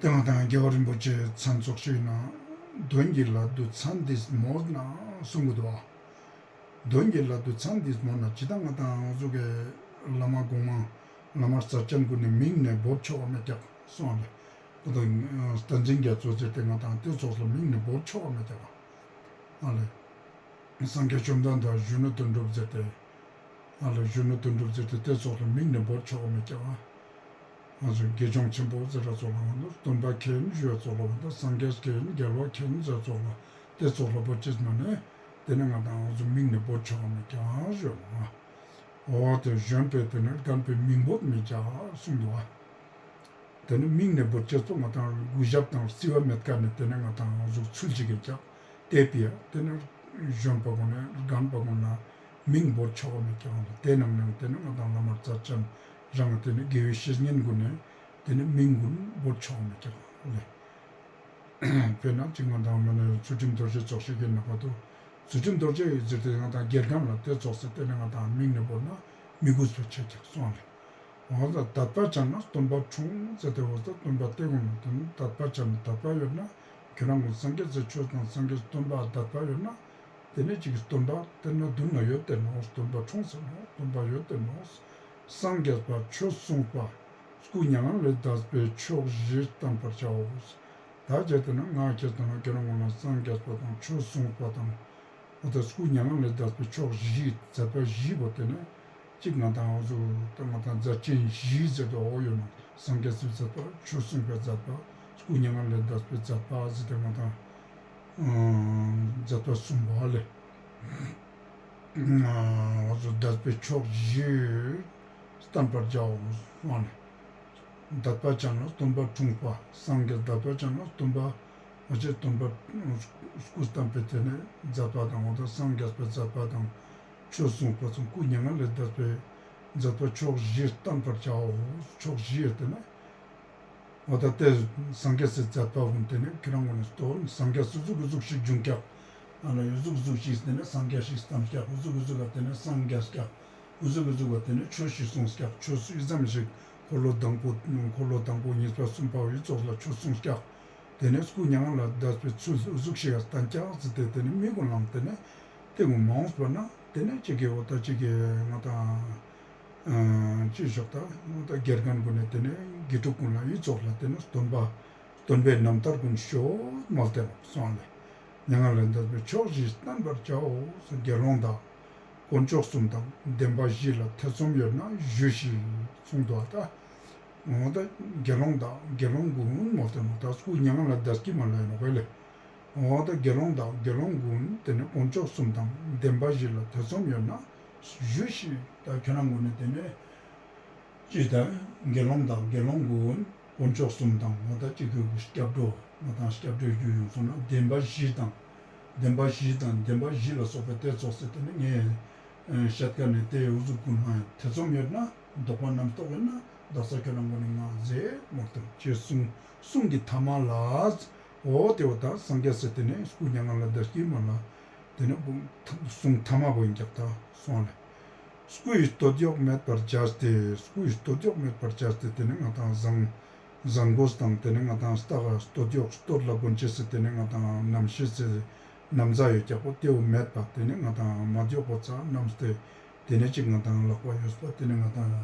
དེ་ང་དང་རྒྱལ་བ་རིན་པོ་ཆེ་མཚན་ཚོགས་ཤིག་ན་དོན་གྱི་བླ་རྡོ་མཚན་འདིས་མོས་ན་གསུང་གི་འདུག་པ། དོན་གྱི་བླ་རྡོ་མཚན་འདིས་མོས་ན་ཅི་ད་ང་དང་འོ་ཟུག་གི་བླ་མ་གོང་མ་བླ་མ་རྩ་ཅན་ཀུན་ནི་མིང་ནས་འབོད་ཆོག་ག་མེད་ཀྱག་གསུངས་ལེ། འོ་ད་བསྟན་འཛིན་རྒྱ་མཚོ་ཟེར་ཏེ་ང་དང་དེ་ཚོགས་ལ་མིང་ནས་འབོད་ཆོག་ག་མེད་ཀྱག་ཨ་ལེ། སངས་རྒྱས་བཅོམ་ལྡན་འདས་གཞོན་ནུ་དོན་གྲུབ་ཟེར་ཏེ། ཨ་ལེ་གཞོན་ནུ་དོན་གྲུབ་ཟེར་ཏེ་དེ་ཚོགས་ལ་མིང་ནས་འབོད་ཆོག་ག་མེད་ཀྱག་ཨ། ང་ཚོ་དགེ་སྦྱོང་ཆེན་པོ་ཟེར་ར་ཚོགས་ལ་ང་ཚོ་སྟོན་པ་མཁྱེན་ཞུ་བ་ཚོགས་ལ་ང་ཚོ་སངས་རྒྱས་མཁྱེན་རྒྱལ་བ་མཁྱེན་ཟེར་ཚོགས་ལ་དེ་ཚོགས་ལ་འབོད་ཅེས་མ་ནས་དེ་ནས་ང་དང་ང་ཚོ་མིང་ནས་འབོད་ཆོག་ག་མེད་ཀྱག་ཞུ་བ། འོ་དེ་བཞོན་པའི་དེ་ནས་རྒན་པའི་མིང་འབོད་མི་བྱ་གསུངས་འདུག་པ། དེ་ནི་མིང་ནས་འབོད་ཅེས་པོ་ང་དང་གུས་ཞབས་དང་བརྩི་བ་མེད་ཀ་ནས་དེ་ནི་ང་དང་གཟུགས་ཚུལ་ཅིག་གི་ཀྱག་དེ་ཕི་ཡ་དེ་ནི་གཞོན་པ་ཀུན་ནས་རྒན་པ་ཀུན་ལ་མིང་འབོད་ཆོག་ག་མེད་ཀྱག་ལེ། དེ་ནང་ནས་དེ་ནི་ང་དང་བླ་མ་རྩ་ཅན་རང་དེ་ནི་དགེ་བའི་བཤེས་གཉེན་ཀུན་ནས་དེ་ནི་མིང་ཀུན་འབོད་ཆོག་ག་མེད་ཀྱག་ལེ། དཔེར་ན་ཅིག་ང་དང་མ་ནེ་ཚུལ་ཁྲིམས་རྡོ་རྗེ་ཚོགས་ཞིག་གི་ནང་ང་དུ་ཚུལ་ཁྲིམས་རྡོ་རྗེ་ཟེར་ཏེ་ང་དང་དགེ་རྒན་ལ་དེ་ཚོགས་ཟེར་ཏེ་ནི་ང་དང་མིང་ནི་བོར་ན་མི་དགོས་པ་ཆ་ཀྱག་སོང་ལེ། འོ་ད་དད་པ་ཅན་ལ་སྟོན་པ་འཁྲུངས་ཟེར་ཏེ་འོ་ད་སྟོན་པ་དེ་ཀུན་ལ་དད་པ་ཅན་དད་པ་ཡོད་ན་ཁྱོད་རང་ཀུན་སངས་རྒྱས་སི་ཆོས་དང་སངས་རྒྱས་སྟོན་པ་དད་པ་ཡོད་ན། དེ་ནས་ཅིག་སྟོན་པ་དེ་ན་མདུན་ན་ཡོད་དེ་ནོག་སྟོན་པ་འཁྲུངས་ཟེར་ནོག་སྟོན་པ་ཡོད་དེ་ནོག་སངས་རྒྱས་པ་ཆོས་གསུངས་པ། སྐུ་མྱ་ངན་ལས་འདས་པའི་ཕྱོགས་བཞི་བསྟན་པར་བྱའོ། ད་བྱས་ཏེ་ན་ང་ཁྱེད་དང་ཁྱེད་རང་ཀུན་ལ་སངས་རྒྱས་པ་དང་ཆོས་གསུངས་པ་དང་། འོ་ད་སྐུ་མྱ་ངན་ལས་འདས་པའི་ཕྱོགས་བཞི་མཛད་པ་བཞི་པོ་དེ་ནས་གཅིག་ང་དང་འོ་ཟུག་ད་ང་དང་མཛད་ཆེན་བཞི་ཟེར་དུ་འོ་ཡོད་ནོག་སངས་རྒྱས་སི་མཛད་པ་ཆོས་གསུངས་པའི་མཛད་པ་སྐུ་མྱ་ངན་ལས་འདས་པའི་མཛད་པ་ཟེར་ཏེ་ང་དང་མཛད་པ་གསུམ་པོ་ལེ། འོ་ཟུག་འདས་པའི་ཕྱོགས་བཞི་བསྟན་པར་བྱའོ་གསུངས་ལེ། དད་པ་ཅན་ལ་སྟོན་པ་འཁྲུངས་པ། སངས་རྒྱས་དད་པ་ཅན་ལ་སྟོན་པ། འོ་ཅེ་སྟོན་པ་སྐུ་བལྟམས་པའི་དེ་ནས་མཛད་པ་དང་འོ་ད་སངས་རྒྱས་པའི་མཛད་པ་དང་ཆོས་གསུངས་པ་དང་སྐུ་མྱ་ངན་ལས་འདས་པའི་མཛད་པ་ཕྱོགས་བཞི་བསྟན་པར་བྱའོ། ཕྱོགས་བཞི་ཡོད་དེ་ནས། འོ་ད་དེ་སངས་རྒྱས་སི་མཛད་པ་ཀུན་དེ་ནས་ཁྱོད་རང་ཀུན་ནས་སྟོན། སངས་རྒྱས་སི་ཟུག་གི་ཟུག་ཞིག་བྱུང་ཀྱག་ཨ་ལ་ཡོད་ཟུག་གི་ཟུག་ཞིག་དེ་ནས་སངས་རྒྱས་ཤིག་བལྟམས་ཀྱག་འོ་ཟུག་གི་ཟུག་ག་དེ་ནས་སངས་རྒྱས་ཀྱག་འོ་ཟུག་གི་ཟུག་ག་དེ་ནས་ཆོས་ཤིག་གསུངས་ཀྱག་ཆོས་སུ་ཨི་ཙམ་ཞིག་འཁོར་ལོ་དང་པོ་འཁོར་ལོ་དང་པོ་གཉིས་པ་གསུམ་པ་འོ་ཙོགས་ལ་ཆོས་གསུངས་ཀྱག་དེ་ནས་སྐུ་མྱ་ངན་ལས་འདས་པའི་ཚུལ་འོ་ཟུག་ཞིག་ག་བསྟན་ཀྱག་ཟེར་ཏེ་དེ་ནས་མི་ཀུན་ལ་དེ་ནས་དེ་ཀུན་མ་འོངས་པ་ན་དེ་ནས་ཅིག་གི་འོ་ད་ཅིག་གི་ང་དང་ཅི་ཞོག་ད་འོ་ད་དགེ་རྒན་ཀུན་ནས་དེ་ནས་དགེ་ཕྲུག་ཀུན་ལ་ཨི་ཙོགས་ལ་དེ་ནས་སྟོན་པ་སྟོན་པའི་རྣམ་ཐར་ཀུན་ཤོད་མོལ་ཏེ་ནོག་སོང་ལེ། མྱ་ངན་ལས་འདས་པའི་ཕྱོགས་བཞི་བསྟན་པར་བྱའོ། དགེ་སློང་དག་དཀོན་མཆོག་གསུམ་དང་བདེན་པ་བཞི་ལ་ཐེ་ཚོམ་ཡོད་ན་ཞུས་ཤིག་གསུངས་འདུག་ད། འོ་ད་དགེ་སློང་དག་དགེ་སློང་ཀུན་མོལ་ཏེ་ནོག་ད་སྐུ་མྱ་ངན་ལས་འདས་ཀྱི་མ་ལ་ཡིན་ནོག་ལེ། འོ་ད་དགེ་སློང་དག་དགེ་སློང་ཀུན་དེ་ནས་དཀོན་མཆོག་གསུམ་དང་བདེན་པ་བཞི་ལ་ཐེ་ཚོམ་ཡོད་ན་ཞུས་ཤིག་ད་ཁྱོད་རང་ཀུན་ནས་དེ་ནས་ཅི་ད་དགེ་སློང་དག་དགེ་སློང་ཀུན་དཀོན་མཆོག་གསུམ་དང་འོ་ད་ཅི་གི་སྐྱབས་འགྲོ་ང་དང་སྐྱབས་འགྲོའི་རྒྱུ་ཡོང་སོང་ན་བདེན་པ་བཞི་དང་བདེན་པ་བཞི་དང་བདེན་པ་བཞི་ལ་སོགས་པའི་དེ་ཙོགས་སེ་དེ་ནས་ངས་བཤད་ཀ་ནས་དེ་འུ་ཟུག་ཀུན་ལ་ཐེ་ཚོམ་ཡོད་ན་དོགས་པ་རྣམ་རྟོག་ཡོད་ན་བདག་ས་ཁྱོད་རང་ཀུན་ནས་ང་ཟེར་མོལ་ཏེ་ཅེས་གསུངས། གསུང་གི་ཐ་མ་ལ་འོ་དེ་འོ་ད་སངས་རྒྱས་སི་དེ་ནས་སྐུ་མྱ་ངན་ལས་འདས་ཀྱི་མ་ལ་དེ་ནས་གསུང་ཐ་མ་བོ་ཡིན་ཀྱག་ད་སོང་ལེ། སྐུ་ཡི་སྟོད་གཡོགས་མེད་པར་བྱས་ཏེ། སྐུ་ཡི་སྟོད་གཡོགས་མེད་པར་བྱས་ཏེ་དེ་ནས་ང་དང་བཟང་བཟང་གོས་དང་དེ་ནས་ང་དང་སྟག་སྟོད་གཡོགས་སྟོད་ལ་གོན་ཅེས་སི་དེ་ནས་ང་དང་རྣམ་ཤེས་སི་ན་བཟའ་ཡོད་ཀྱག་པོ་དེ་བོ་མེད་པ་དེ་ནས་ང་དང་མ་གཡོགས་པོ་ཚ་རྣམས་ཏེ་དེ་ནས་ཅིག་ང་དང་ལག་པ་གཡས་པ་དེ་ནས་ང་དང་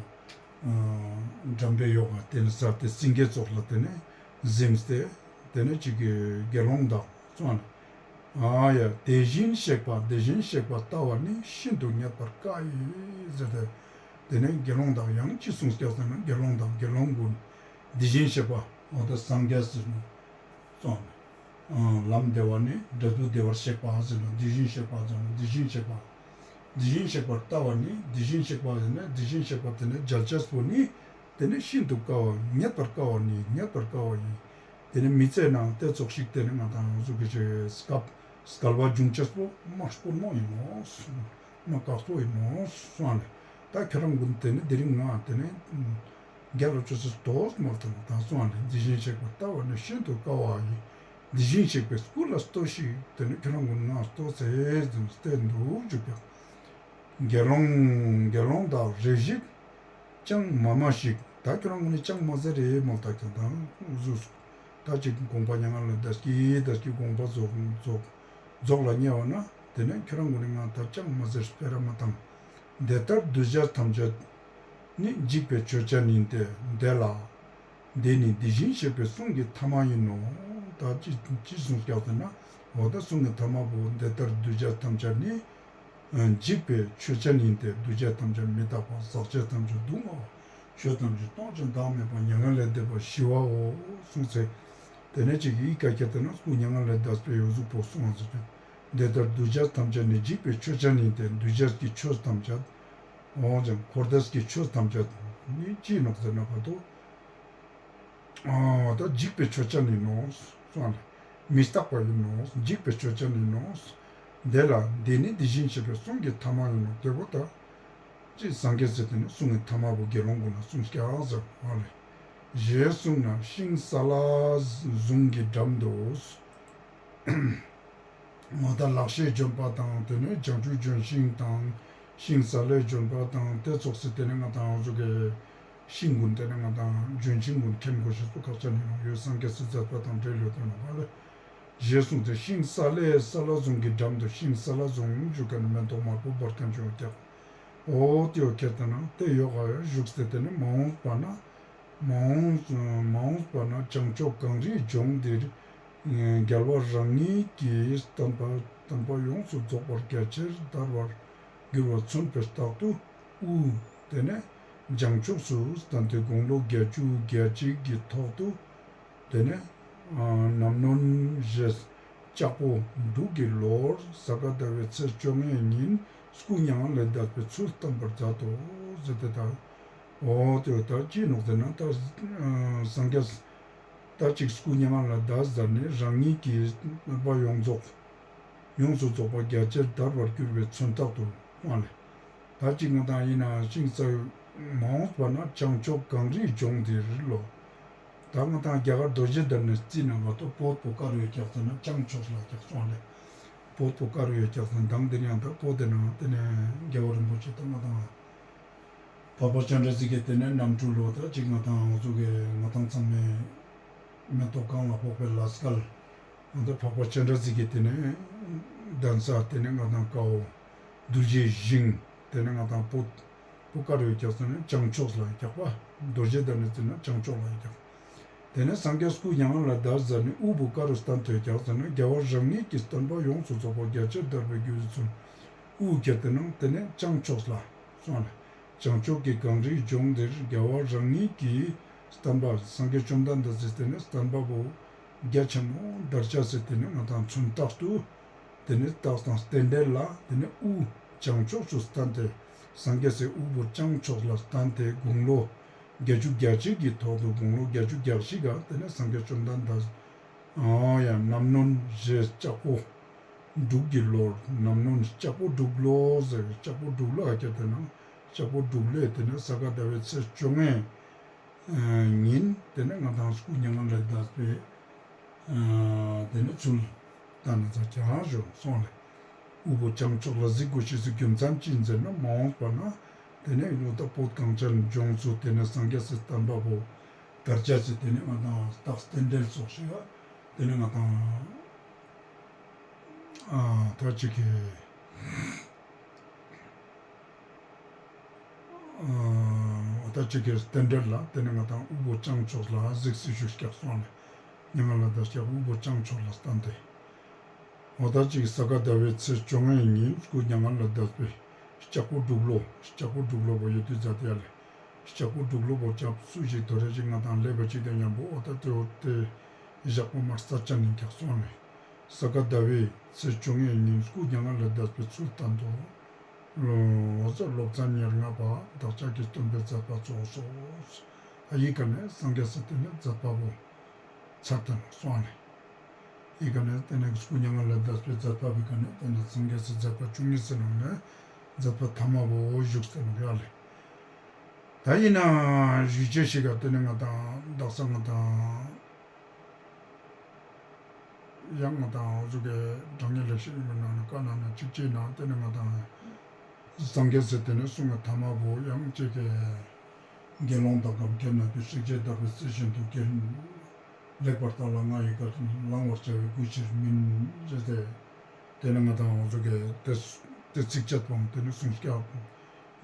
འགྲམ་པའི་ཡོག་ག་དེ་ནས་ཟ་སྟེ་སེང་གེ་ཙོགས་ལ་དེ་ནས་གཟིམས་ཏེ་དེ་ནས་ཅིག་གི་དགེ་སློང་དག་སོང་ལེ། ཨ་ཡ། དེ་བཞིན་གཤེགས་པ་དེ་བཞིན་གཤེགས་པ་ལྟ་བ་ནི་ཤིན་ཏུ་རྙེད་པར་དཀའ་ཡི་ཟེར་ཏེ། དེ་ནས་དགེ་སློང་དག་ཡང་ཅི་གསུངས་ཀྱག་ཟེར་ན་དགེ་སློང་དག་དགེ་སློང་ཀུན་དེ་བཞིན་གཤེགས་པ་འོ་ད་སངས་རྒྱས་ཟེར་ནོག་སོང་ལེ། ལམ་བདེ་བ་ནི་འབྲས་བུ་བདེ་བར་གཤེགས་པ་ཟེར་ནོག་དེ་བཞིན་གཤེགས་པ་ཟེར་ནོག་དེ་བཞིན་གཤེགས་པ་དེ་བཞིན་གཤེགས་པ་ལྟ་བ་ནི་དེ་བཞིན་གཤེགས་པ་ཟེར་ན་དེ་བཞིན་གཤེགས་པ་དེ་ནས་མཇལ་ཅེས་པོ་ནི་དེ་ནས་ཤིན་ཏུ་དཀའ་བ་རྙེད་པར་དཀའ་བ་ནི་རྙེད་པར་དཀའ་བ་ཡིན། དེ་ནས་མི་ཚེ་ནང་དེ་ཙོགས་ཤིག་དེ་ནས་ང་དང་འུ་ཟུག་གི་ཅིག་སྐབས་སྐལ་བ་འབྱུང་ཅེས་པོ་མ་དཀོན་མོ་ཡིན་ནོག་མ་དཀགས་པོ་ཡིན་ནོག་སོང་ལེ། ད་ཁྱོད་རང་ཀུན་དེ་ནས་དེ་རིང་ང་དེ་ནས་རྒྱལ་ལ་ཅོ་ཅེས་དོ་མ་དང་དང་སོང་ལེ། དེ་བཞིན་གཤེགས་པ་ལྟ་བ་ནི་ཤིན་ཏུ་དཀའ་བ་ཡིན། དེ་བཞིན་གཤེགས་པའི་སྐུ་ལ་ལྟོས་ཤིག་དེ་ནས་ཁྱོད་རང་ཀུན་ང་ལྟོས་ཟེར་ཟེར་ཏེ་འདུག་འཇུག་ཀྱག་དགེ་སློང་དགེ་སློང་དག་རེ་ཞིག་ཅང་མ་སྨྲ་ཞིག་ད་ཁྱོད་རང་ཀུན་ནི་ཅང་མ་ཟེར་རེ་མོལ་ཏེ་ཀྱང་དང་འུ་ཟུག་ད་ཅིག་དགོངས་པ་མྱ་ངན་ལས་འདས་ཀྱི་འདས་ཀྱི་དགོངས་པ་རྫོགས་རྫོགས་རྫོགས་ལ་ཉེ་བ་ན་དེ་ནས་ཁྱོད་རང་ཀུན་ནི་ང་ད་ཅང་མ་ཟེར་སྤེ་ར་མ་བཏང་། འདི་ལྟར་འདུས་བྱས་ཐམས་ཅད་ནི་འཇིག་པའི་ཆོས་ཅན་ཡིན་ཏེ། དེ་ལ། འདི་ནི་དེ་བཞིན་གཤེགས་པའི་གསུང་གི་ཐ་མ་ཡིན་ནོ། ད་ཅི་ཅི་གསུངས་ཀྱག་ཟེར་ན་འོ་ད་གསུང་གི་ཐ་མ་བོ་འདི་ལྟར་འདུས་བྱས་ཐམས་ཅད་ནི་འཇིག་པའི་ཆོས་ཅན་ཡིན་ཏེ། འདུས་བྱས་ཐམས་ཅད་མི་རྟག་པ། ཟག་བཅས་ཐམས་ཅད་སྡུག་བསྔལ་བ། ཆོས་ཐམས་ཅད་སྟོང་ཞིང་བདག་མེད་པ། མྱ་ངན་ལས་འདས་པ་ཞི་བའོ་གསུངས་ཚེ། དེ་ནས་ཅིག་ཡི་གེ་ཁྱེར་ཏེ་ན་སྐུ་མྱ་ངན་ལས་འདས་པའི་འུ་ཟུག་པོ་གསུངས་པ་ཟེར་ཏེ། འདི་ལྟར་འདུས་བྱས་ཐམས་ཅད་ནི་འཇིག་པའི་ཆོས་ཅན་ཡིན་ཏེ། འདུས་བྱས་ཀྱི་ཆོས་ཐམས་ཅད་འོ་ཅང་འཁོར་འདས་ཀྱི་ཆོས་ཐམས་ཅད་ནི་ཅི་ནོག་ཟེར་ན་བར་དུ། ཨ་ད་འཇིག་པའི་ཆོས་ཅན་ཡིན་ནོ་གསུངས་ལེ། མི་རྟག་པ་ཡིན་ནོ། འཇིག་པའི་ཆོས་ཅན་ཡིན་ནོ། དེ་ལ་འདི་ནི་དེ་བཞིན་གཤེགས་པའི་གསུང་གི་ཐ་མ་ཡིན་ནོ། དེ་བོ་ད་ཅི་སངས་རྒྱས་ཟེར་དེ་ནི་གསུང་གི་ཐ་མ་བོ་དགེ་སློང་ཀུན་ལ་གསུངས་ཀྱག་ཟེར་བ་ལེ། ཞེས་གསུངས་ན་ཤིང་སཱ་ལ་ཟུང་གི་འགྲམ་དུ། ང་དང་ལག་ཤེས་ལྗོན་པ་དང་དེ་ནས་བྱང་ཆུབ་ལྗོན་ཤིང་དང་ཤིང་སཱ་ལའི་ལྗོན་པ་དང་དེ་ཙོགས་སི་དེ་ནས་ང་དང་འོ་ཟུག་གི་ཤིང་གུན་དེ་ནས་ང་དང་ལྗོན་ཤིང་གུན་མཁྱེན་དགོས་ཤེས་པོ་ཁག་ཅན་ཡིན་ནོག། ཡོད་སངས་རྒྱས་སི་མཛད་པ་དང་འབྲེལ་ཡོད་དེ་ནོག་པ་ལེ། ཞེས་གསུངས་ཏེ་ཤིང་སཱ་ལའི་སཱ་ལ་ཟུང་གི་འགྲམ་དུ། ཤིང་སཱ་ལ་ཟུང་ཞུ་མཁན་ནི་མེ་ཏོག་དམར་པོ་འབར་མཁན་ཅིག་ཡོད་ཀྱག། འོ་དེ་ཡོད་ཁྱེར་ཏེ་ན་དེ་ཡོག་ག་བཞུགས་ཏེ་དེ་ནས་མ་འོངས་པ་ན་མ་འོངས་མ་འོངས་པ་ན་བྱང་ཕྱོགས་གངས་རིའི་ལྗོངས་འདིར་རྒྱལ་བ་རང་ཉིད་ཀྱི་བསྟན་པ་བསྟན་པ་ཡོངས་སུ་རྫོགས་པར་རྒྱ་ཆེར་དར་བར་འགྱུར་བ་མཚོན་པའི་རྟགས་དུ་དབུ་དེ་ནས་བྱང་ཕྱོགས་སུ་བསྟན་ཏེ་དགུང་ལོ་བརྒྱད་ཅུ་གྱ་གཅིག་གི་ཐོག་ཏུ་དེ་ནས་ཨ་ནམ་ནོན་ཞེས་ལྕགས་ཕོ་འབྲུག་གི་ལོར་ས་ག་ཟླ་བའི་ཚེས་བཅོ་ལྔའི་ཉིན་སྐུ་མྱ་ངན་ལས་འདས་པའི་ཚུལ་བསྟན་པར་མཛད་དོ་ཟེར་ཏེ་ད། འོ་དེ་ད་ཅི་ནོག་ཟེར་ན་ད་སངས་རྒྱས་ད་ཅིག་སྐུ་མྱ་ངན་ལས་འདས་ཟ་ནས་རང་ཉིད་ཀྱི་བསྟན་པ་ཡོངས་རྫོགས་ཡོངས་སུ་རྫོགས་པ་རྒྱ་ཆེར་དར་བར་གྱུར་པའི་མཚོན་རྟགས་དུ་སོང་ལེ། ད་ཅིག་ང་དང་ཡིན་ན་ཤིང་སཱ་མ་འོངས་པ་ན་བྱང་ཕྱོགས་གངས་རིའི་ལྗོངས་འདིར་ལོ། ད་ང་དང་རྒྱ་གར་རྡོ་རྗེ་གདན་ནས་རྩིས་ན་མ་གཏོགས་བོད་པོ་ཀ་རུ་ཡོད་ཀྱག་ཟེར་ན་བྱང་ཕྱོགས་ལ་ཀྱག་སོང་ལེ། བོད་པོ་ཀ་རུ་ཡོད་ཀྱག་ཟེར་ན་དང་དེ་ནས་ཡང་ད་བོད་དེ་ནང་དེ་ནས་རྒྱལ་བ་རིན་པོ་ཆེ་དང་ང་དང་འཕགས་པ་སྤྱན་རས་གཟིགས་ཀྱི་དེ་ནས་རྣམ་འཕྲུལ་ལོ་ད་ཅིག་ང་དང་འོ་ཟུག་གི་ང་དང་ཚང་མའི་མེ་ཏོག་གང་ལ་ཕོག་པའི་ལ་སྐལ། ང་དང་འཕགས་པ་སྤྱན་རས་གཟིགས་ཀྱི་དེ་ནས་གདན་ས་དེ་ནས་ང་དང་ཀའོ་རྡོ་རྗེ་ཞིང་དེ་ནས་ང་དང་བོད་པོ་ཀ་རུ་ཡོད་ཀྱག་ཟེར་ན་བྱང་ཕྱོགས་ལ་ཡོད་ཀྱག་པ། རྡོ་རྗེ་གདན་ནས་རྩིས་ན་བྱང་ཕྱོགས་ལ་ཡོད་ཀྱག། དེ་ནས་སངས་རྒྱས་སྐུ་མྱ་ངན་ལས་འདས་ཟ་ནས་དབུ་བོ་ཀ་རུ་བསྟན་ཏེ་ཡོད་ཀྱག་ཟེར་ན་རྒྱལ་བ་རང་ཉིད་ཀྱི་བསྟན་པ་ཡོངས་སུ་རྫོགས་པ་རྒྱ་ཆེར་དར་བར་གྱུར་ཚུལ་དབུ་ཁྱེར་ཏེ་ནང་དེ་ནས་བྱང་ཕྱོགས་ལ་སོང་ལེ། བྱང་ཕྱོགས་ཀྱི་གངས་རིའི་ལྗོངས་འདིར་རྒྱལ་བ་རང་ཉིད་ཀྱི་བསྟན་པ་སངས་རྒྱས་བཅོམ་ལྡན་འདས་སི་དེ་ནས་བསྟན་པ་བོ་རྒྱ་ཆེན་མོ་དར་ཆ་སི་དེ་ནས་ང་དང་མཚོན་རྟགས་སུ་དེ་ནས་རྟགས་དང་རྟེན་འབྲེལ་ལ་དེ་ནས་དབུ་བྱང་ཕྱོགས་སུ་བསྟན་ཏེ་སངས་རྒྱས་སི་དབུ་བོ་བྱང་ཕྱོགས་ལ་བསྟན་ཏེ་དགུང་ལོ་བརྒྱད་ཅུ་གྱ་གཅིག་གི་ཐོག་ཏུ་དགུང་ལོ་བརྒྱད་ཅུ་གྱ་བཞི་ག་དེ་ནས་སངས་རྒྱས་བཅོམ་ལྡན་འདས་ཨ་ཡང་རྣམ་གནོན་ཞེས་ལྕགས་ཕོ་འབྲུག་གི་ལོར་རྣམ་གནོན་ལྕགས་ཕོ་འབྲུག་ལོ་ཟེར་ལྕགས་ཕོ་འབྲུག་ལོ་ཨ་ཀྱ་དེ་ན་ལྕགས་ཕོ་འབྲུག་ལོའི་དེ་ནས་ས་ག་ཟླ་བའི་ཚེས་བཅོ་ལྔའི་ཉིན་དེ་ནས་ང་དང་སྐུ་མྱ་ངན་ལས་འདས་པའི་དེ་ནས་ཚུལ་བསྟན་ན་ཚར་ཀྱང་ཞུ་སོང་ལེ། དབུ་བོ་བྱང་ཕྱོགས་ལ་གཟིགས་དགོས་ཤེས་སི་རྒྱུ་མཚན་ཅི་ཡིན་ཟེར་ན་མ་འོངས་པ་ན་དེ་ནས་ལོ་ད་བོད་གངས་ཅན་ལྗོངས་སུ་དེ་ནས་སངས་རྒྱས་སི་བསྟན་པ་བོ་དར་ཆ་སི་དེ་ནས་ང་དང་རྟགས་རྟེན་འབྲེལ་སོགས་ཤིག་ཡ་དེ་ནས་ང་དང་ཨ་ད་ཅིག་གི་ཨ་ད་ཅིག་གི་རྟེན་འབྲེལ་ལ་དེ་ནས་ང་དང་དབུ་བོ་བྱང་ཕྱོགས་ལ་གཟིགས་སི་བཞུགས་ཀྱག་སོང་ལེ། མྱ་ངན་ལས་འདས་ཀྱག་དབུ་བོ་བྱང་ཕྱོགས་ལ་བསྟན་ཏེ། འོ་ད་ཅིག་ས་ག་ཟླ་བའི་ཚེས་བཅོ་ལྔའི་ཉིན་སྐུ་མྱ་ངན་ལས་འདས་པའི་ལྕགས་ཕོ་འབྲུག་ལོ་ལྕགས་ཕོ་འབྲུག་ལོ་བོ་ཡོད་དུས་མཛད་དེ་ཡ་ལེ། ལྕགས་ཕོ་འབྲུག་ལོ་བོ་སྐྱབས་སུ་ཞིག་དོ་རེ་ཞིག་ང་དང་ལེབ་བ་ཅིག་དང་མཉམ་པོ་འོ་ད་དེ་འོ་དེ་བཞག་པོ་མར་ས་ཅན་ཡིན་ཀྱག་སོང་ལེ། ས་ག་ཟླ་བའི་ཚེས་བཅོ་ལྔའི་ཉིན་སྐུ་མྱ་ངན་ལས་འདས་པའི་ཚུལ་བསྟན་ཏོ། ལོ་ཙཱ་སློབ་ཚན་ཉེར་ལྔ་པ་བདག་ཅག་གི་སྟོན་པའི་མཛད་པ་ཚོགས་སོ། ད་ཡི་ག་ནས་སངས་རྒྱས་སི་དེ་ནས་མཛད་པ་བོ་ཚར་ཏེ་ནོག་སོང་ལེ། ཡི་ག་ནས་དེ་ནས་སྐུ་མྱ་ངན་ལས་འདས་པའི་མཛད་པ་བི་ག་ནས་དེ་ནས་སངས་རྒྱས་སི་མཛད་པ་བཅུ་གཉིས་སི་ནང་ནས་མཛད་པ་ཐ་མ་བོ་བཞུགས་ཏེ་ནོག་ཡ་ལེ། ད་ཡིན་ན་ཞུ་ཅེས་ཤིག་ག་དེ་ནས་ང་དང་དག་ས་ང་དང་ཡང་ང་དང་འོ་ཟུག་གི་དྲང་ངེས་ལེགས་བཤད་ཡིན་པའི་ནང་ནས་བཀའ་གནང་ན་གཅིག་ཅིག་ན་དེ་ནས་ང་དང་སངས་རྒྱས་སི་དེ་ནས་གསུང་བ་ཐ་མ་བོ་ཡང་གཅིག་གི་དགེ་སློང་དག་གམ་མཁྱེན་ན་དུ་སྲེག་བཅད་བརྡར་བའི་རྩི་བཞིན་དུ་རྒན་ལེགས་པར་བརྟགས་ལ་ང་ཡི་བཀའ་བླང་བར་བྱ་བའི་སྒོ་ཕྱིར་མིན་ཞེས་ཏེ། དེ་ནས་ང་དང་འོ་ཟུག་གི་དེ་དེ་ཚིགས་བཅད་པོའང་དེ་ནས་གསུངས་ཀྱག་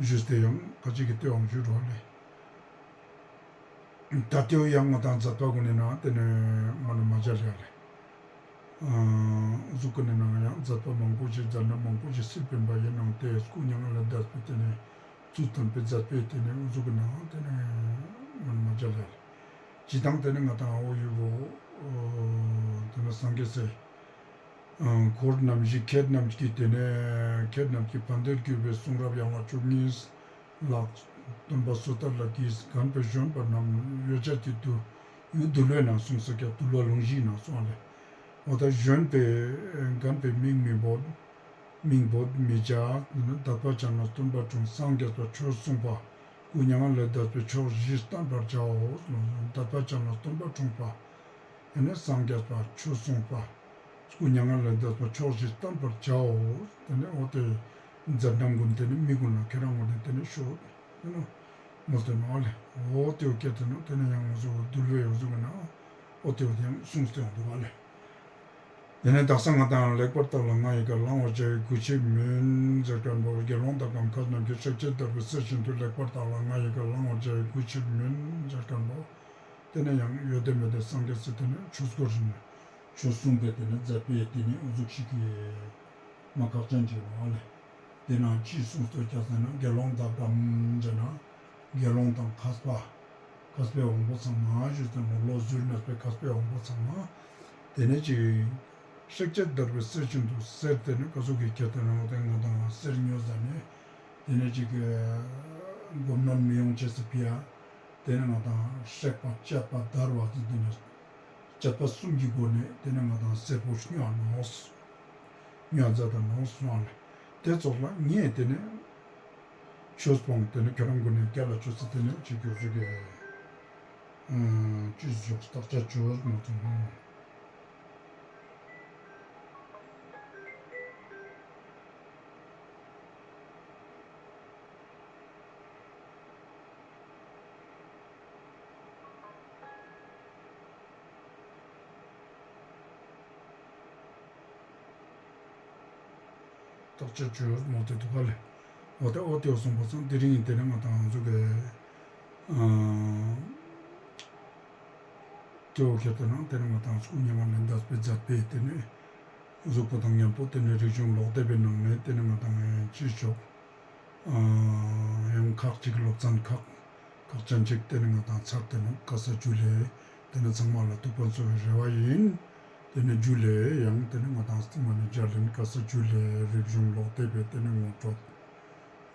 ཞུས་ཏེ་ཡང་ཁ་ཅིག་གི་དེའང་ཞུས་རོགས་ལེ། ད་དེའོ་ཡང་ང་དང་མཛད་པ་གུན་ནི་ནང་དེ་ནས་ང་ལ་མ་མཇལ་ཡ་ལེ། འོ་ཟུག་གི་ནི་ནང་ཡང་མཛད་པ་མང་པོ་ཞིག་མཛད་ན་མང་པོ་ཞིག་སྲིད་པའི་བ་ཡིན་ནང་དེ་སྐུ་མྱ་ངན་ལས་འདས་པའི་དེ་ནས་ཚུལ་བསྟན་པའི་མཛད་པའི་དེ་ནས་འོ་ཟུག་གི་ནང་དེ་ནས་ང་ལ་མ་མཇལ་ཡ་ལེ། ཇི་ལྟར་དེ་ནས་ང་དང་འོ་ཡུལ་བོ་དེ་ནས་སངས་རྒྱས་སི་འཁོར་རྣམ་བཞི་ཁྱེད་རྣམས་ཀྱི་དེ་ནས་ཁྱེད་རྣམས་ཀྱི་ཕན་བདེར་གྱུར་པའི་གསུང་རབ་ཡན་ལག་བཅུ་གཉིས་ལ་སྟོན་པ་སོ་ཐར་ལ་གིས་རྒན་པའི་གཞོན་པ་རྣམས་ཡོ་བྱད་ཀྱི་དུ་ཡུལ་འདུལ་བའི་ནང་གསུངས་སོ་ཀྱག། འདུལ་བ་ལུང་བཞིའི་ནང་གསུངས་ལེ། འོ་ད་གཞོན་པའི་རྒན་པའི་མིང་མི་འབོད། མིང་འབོད་མི་བྱ། དད་པ་བྱས་ན་སྟོན་པ་འཁྲུངས། སངས་རྒྱས་པ་ཆོས་གསུངས་པ། སྐུ་མྱ་ངན་ལས་འདས་པའི་ཕྱོགས་བཞི་བསྟན་པར་བྱའོ། དད་པ་ཅན་ལ་སྟོན་པ་འཁྲུངས་པ། དེ་ནས་སངས་རྒྱས་པ་ཆོས་གསུངས་པ། སྐུ་མྱ་ངན་ལས་འདས་པའི་ཕྱོགས་བཞི་བསྟན་པར་བྱའོ། དེ་ནས་འོ་དེ་མཛད་རྣམ་ཀུན་དེ་ནས་མི་ཀུན་ལ་ཁྱེད་རང་ངོས་ནས་དེ་ནས་ཤོད། དེ་ནས་མོལ་ཏེ་ནོག་ལེ། འོ་དེ་བོ་སྐད་དེ་ནས་དེ་ནས་ཡང་འོ་ཟུག་འདུལ་བའི་འོ་ཟུག་གི་ནང་འོ་དེ་བོ་ཡང་གསུངས་ཏེ་ཡོང་འདུག་ག་ལེ། དེ་ནས་དག་ས་ང་དང་ལེགས་པར་བརྟགས་ལ་ང་ཡི་བཀའ། བླང་བར་བྱ་བའི་གུས་ཕྱིར་མིན་ཟེར་མཁན་པོ། དགེ་སློང་དག་གམ་མཁས་རྣམས་ཀྱིས། བསྲེགས་བཅད་བརྡར་བའི་གསེར་བཞིན་དུ། ལེགས་པར་བརྟགས་ལ་ང་ཡི་བཀའ། བླང་བར་བྱ་བའི་གུས་ཕྱིར་མིན་ཟེར་མཁན་པོ། དེ་ནས་ཡང་ཡོད་དེ་མེད་དེ་སངས་རྒྱས་སི་དེ་ནས་ཆོས་སྐོར་བཞིན་ཆོས་གསུངས་པའི་དེ་ནས་མཛད་པའི་དེ་ནས་འོ་ཟུག་ཞིག་གི་མ་ཁག་ཅན་ཅིག་ནོག་ལེ། དེ་ནང་ཅི་གསུངས་སོ་ཀྱག་ཟེར་ན། དགེ་སློང་དག་གམ་ཟེར་ན་དགེ་སློང་དང་མཁས་པ། མཁས་པའི་དབང་པོ་ཚང་མ་ཞུས་ཏེ་ནོག་ལེ། ཟུར་གནས་པའི་མཁས་པའི་དབང་པོ་ཚང་མ། དེ་ནས་ཅིག་བསྲེགས་བཅད་བརྡར་བའི་གསེར་བཞིན་དུ། གསེར་དེ་ནི་ག་ཟུག་གི་ཁྱེར་ཏེ་ནོག་དེ་ང་དང་གསེར་ཉོ་ཟ་ནས་དེ་ནས་ཅིག་སྒོམ་ནོར་མི་ཡོང་ཅེས་སི་ཕི་ཡ། དེ་ནས་ང་དང་བསྲེགས་པ་བཅད་པ་བརྡར་བ་ཟེར་དེ་ནས་བཅད་པ་གསུམ་གྱི་སྒོ་ནས་དེ་ནས་ང་དང་གསེར་པོ་ཉོ་ནོག་ཉོ་མཛད་དེ་ནོག་སོང་ལེ། དེ་ཙོགས་ལ་ངས་དེ་ནས་ཆོས་སྤོང་དེ་ནས་ཁྱོད་རང་ཀུན་ནས་རྒྱལ་ལ་ཆོས་སི་དེ་ནས་ཅིག་གྱུར་ཅིག་གི་ཅི་ཞིག་བརྟག་དཔྱད་ཅོས་མ་ཐུབ་ནོག་བརྟག་དཔྱད་ཅོས་མ་ཐུབ་འདུག་ག་ལེ། འོ་དེ་འོ་དེ་གསུངས་པ་སང་དེ་རིང་དེ་ནས་ང་དང་ང་ཚོ་གི་ཨ་དེ་བོ་ཁྱེར་ཏེ་ནང་དེ་ནས་ང་དང་སྐུ་མྱ་ངན་ལས་འདས་པའི་མཛད་པའི་དེ་ནས་གཟུགས་པོ་དང་མཉམ་པོ་དེ་ནས་རིག་གཞུང་ཀློག་དེབ་པའི་ནང་ནས་དེ་ནས་ང་དང་ཅི་ཆོག་ཨ་ཡང་ཁག་ཅིག་སློབ་ཚན་ཁག་ཁག་ཅན་ཅིག་དེ་ནས་ང་དང་ཚར་ཏེ་ནོག། ག་ས་ཇུ་ལེ། དེ་ནས་ཚང་མ་ལ་ཐུགས་ཕན་གསོ་བའི་རེ་བ་ཡིན། དེ་ནས་ཇུ་ལེ། ཡང་དེ་ནས་ང་དང་སྟིང་མ་ནས་མཇལ་ཡིན། ག་ས་ཇུ་ལེ། རིག་གཞུང་ཀློག་དེབ་པའི་དེ་ནས་ངོ་སྤྲོད།